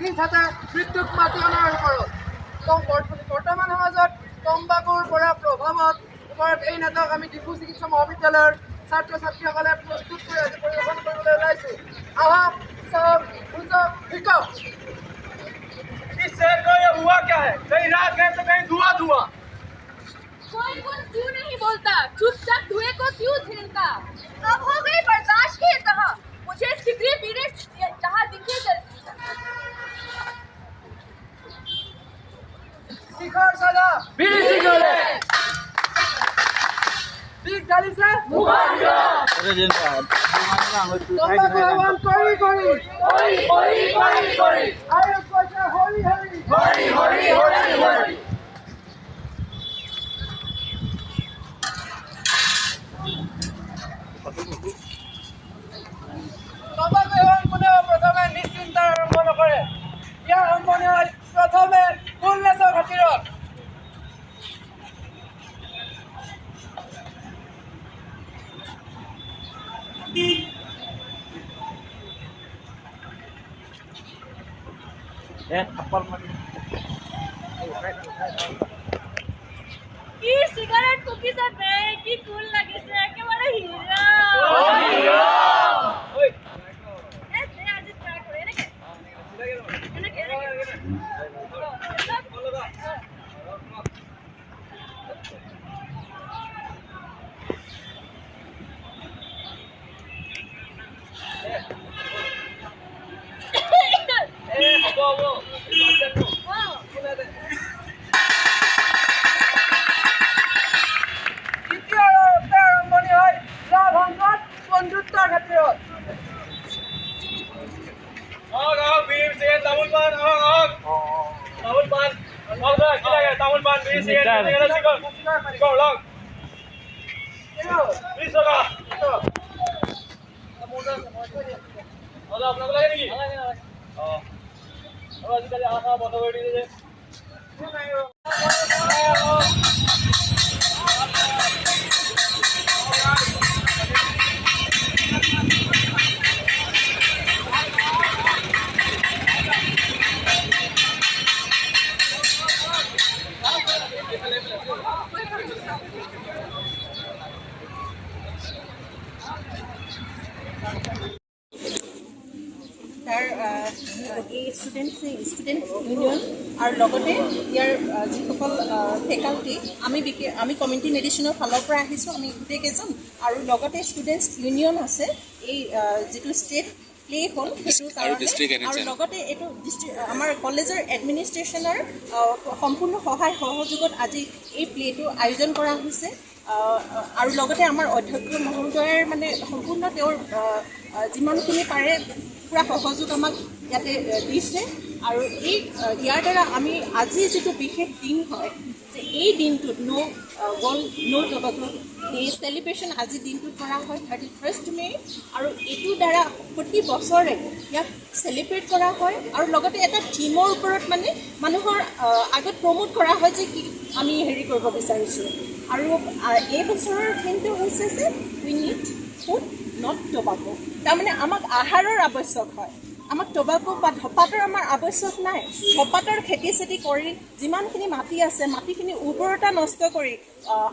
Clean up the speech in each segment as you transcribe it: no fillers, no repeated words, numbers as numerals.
নিজ হাতে মৃত্যুক মাতি অনাৰ ওপৰত। বৰ্তমান সমাজত তম্বাকুৰ পৰা প্ৰভাৱত ওপৰত এই নাটক আমি ডিফু চিকিৎসা মহাবিদ্যালয়ৰ ছাত্ৰ ছাত্ৰীসকলে প্ৰস্তুত কৰি আজি পৰিৱেশন কৰিবলৈ ওলাইছোঁ। আহক, চাওক, বুজক, শিকক। इस शहर को ये हुआ क्या है? कहीं राख है तो कहीं धुआं धुआं। कोई कुछ क्यों नहीं बोलता? चुपचाप धुएं को क्यों झेलता? अब हो गई बर्दाश्त की इंतहा। मुझे सिगरेट बीड़े जहाँ दिखे जलती। শিখৰ চাদা। बीड़ी सिगरेट। বিষ ঢালিছে, তম্বাকু সেৱন কৰি কৰি আৰু কৈছে হৰি হৰি। हरी हरी हरी हरी। তম্বাকু সেৱন কোনেও প্ৰথমে নিশ্চিন্তাৰ আৰম্ভ নকৰে। ইয়াৰ আৰম্ভণি হয় প্ৰথমে কুলনেছৰ খাতিৰত। কি চিগাৰেট ফুকিছে বে, কি কুল লাগিছে, একেবাৰে হিৰা। এ, দে আজি ট্ৰাই কৰোঁ। এনেকে এনেকে এনেকে। অ। দ্বিতীয় আৰম্ভণি হয় লাভ সংকট বন্ধুত্বৰ খাতিৰত। আহক আহক, বিড়ি সিগারেট তামোল পান, আহক আহক, তামোল পান আহক দাদা, কি লাগে? তামোল পান, বিড়ি সিগারেট, সিগারেট, শিখৰ শিখৰ লওক। 20 টকা। দাদা, আপোনাক লাগে নেকি? অঁ, আৰু আজিকালি আহা খাৱা বন্ধ কৰি দিছে যে। তাৰ এই ষ্টুডেণ্ট ষ্টুডেণ্ট ইউনিয়ন আৰু লগতে ইয়াৰ যিসকল ফেকাল্টি, আমি কমিউনিটি মেডিচিনৰ ফালৰ পৰা আহিছোঁ আমি গোটেইকেইজন আৰু লগতে ষ্টুডেণ্টছ ইউনিয়ন আছে। এই যিটো ষ্টেট প্লে হ'ল, সেইটোৰ কাৰণে আৰু লগতে এইটো ডিষ্ট্ৰিক্ট আমাৰ কলেজৰ এডমিনিষ্ট্ৰেশ্যনৰ সম্পূৰ্ণ সহায় সহযোগত আজি এই প্লেটো আয়োজন কৰা হৈছে। আৰু লগতে আমাৰ অধ্যক্ষ মহোদয়ৰ মানে সম্পূৰ্ণ তেওঁৰ যিমানখিনি পাৰে পূৰা সহযোগ আমাক ইয়াতে দিছে। আৰু এই ইয়াৰ দ্বাৰা আমি আজি যিটো বিশেষ দিন হয় যে এই দিনটোত World No Tobacco Day celebration আজিৰ দিনটোত কৰা হয়, 31 মে'। আৰু এইটোৰ দ্বাৰা প্ৰতি বছৰে ইয়াক চেলিব্ৰেট কৰা হয় আৰু লগতে এটা থিমৰ ওপৰত মানে মানুহৰ আগত প্ৰমোট কৰা হয় যে কি আমি হেৰি কৰিব বিচাৰিছোঁ। আৰু এই বছৰৰ থিমটো হৈছে যে "We need food, not tobacco"। তাৰমানে আমাক আহাৰৰ আৱশ্যক হয়, আমাক টবাকো বা ধপাতৰ আমাৰ আৱশ্যক নাই। ধপাতৰ খেতি চেতি কৰি যিমানখিনি মাটি আছে, মাটিখিনি উৰ্বৰতা নষ্ট কৰি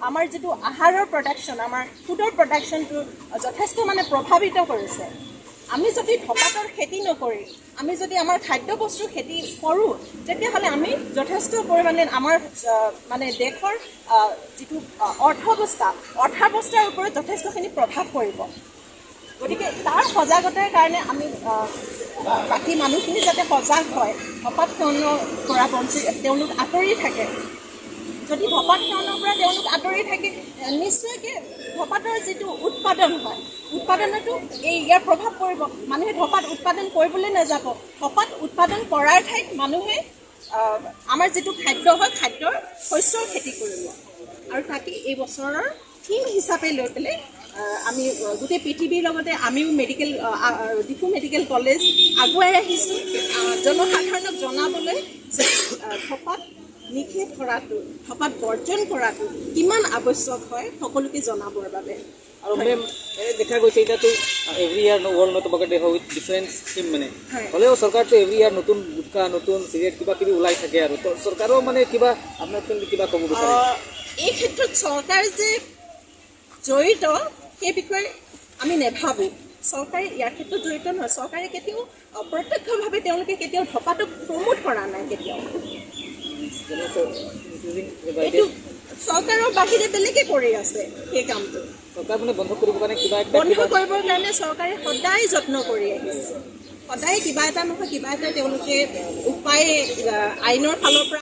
আমাৰ যিটো আহাৰৰ প্ৰডাকশ্যন, আমাৰ ফুডৰ প্ৰডাকশ্যনটো যথেষ্ট মানে প্ৰভাৱিত কৰিছে। আমি যদি ধপাতৰ খেতি নকৰি আমি যদি আমাৰ খাদ্য বস্তুৰ খেতি কৰোঁ, তেতিয়াহ'লে আমি যথেষ্ট পৰিমাণে আমাৰ মানে দেশৰ যিটো অৰ্থৱস্থা, অർത്থাৱস্থাৰ ওপৰত যথেষ্টখিনি প্ৰভাৱ পৰিব। গতিকে তাৰ সজাগতাৰ কাৰণে আমি বাকী মানুহখিনি যাতে সজাগ হয়, ধপাত সেৱনৰ পৰা বঞ্চিত তেওঁলোক আঁতৰি থাকে। যদি ধপাত সেৱনৰ পৰা তেওঁলোক আঁতৰি থাকে, নিশ্চয়কৈ ধপাতৰ যিটো উৎপাদন হয়, উৎপাদনতো এই ইয়াৰ প্ৰভাৱ পৰিব। মানুহে ধপাত উৎপাদন কৰিবলৈ নাযাব। ধপাত উৎপাদন কৰাৰ ঠাইত মানুহে আমাৰ যিটো খাদ্য হয়, খাদ্যৰ শস্যৰ খেতি কৰিব। আৰু তাকে এই বছৰৰ থিম হিচাপে লৈ পেলাই আমি গোটেই পৃথিৱীৰ লগতে আমিও ডিফু মেডিকেল কলেজ আগুৱাই আহিছোঁ জনসাধাৰণক জনাবলৈ যে ধপাত নিষেধ কৰাটো, ধপাত বৰ্জন কৰাটো কিমান আৱশ্যক হয়, সকলোকে জনাবৰ বাবে। আৰু মেম, এই দেখা গৈছে এতিয়াতো every year World No Tobacco Day with different theme মানে। হয়। হ'লেও চৰকাৰটো এভৰি ইয়াৰ নতুন গুটখা, নতুন চিগাৰেট কিবা কিবি ওলাই থাকে আৰু তো চৰকাৰেও মানে কিবা আপোনাৰ কিবা ক'ব বিচাৰে? এই ক্ষেত্ৰত চৰকাৰ যে জড়িত সেই বিষয়ে আমি নেভাবোঁ। চৰকাৰে ইয়াৰ ক্ষেত্ৰত জড়িত নহয়। চৰকাৰে কেতিয়াও প্ৰত্যক্ষভাৱে তেওঁলোকে কেতিয়াও ধপাতক প্ৰমোট কৰা নাই কেতিয়াও। এইটো চৰকাৰৰ বাহিৰে বেলেগে কৰি আছে সেই কামটো। চৰকাৰ মানে বন্ধ কৰিবৰ কাৰণে কিবা একটা বন্ধ কিবা কৰিবৰ কাৰণে চৰকাৰে সদায় যত্ন কৰি আহিছে। সদায় কিবা এটা নহয় কিবা এটা তেওঁলোকে উপায় আইনৰ ফালৰ পৰা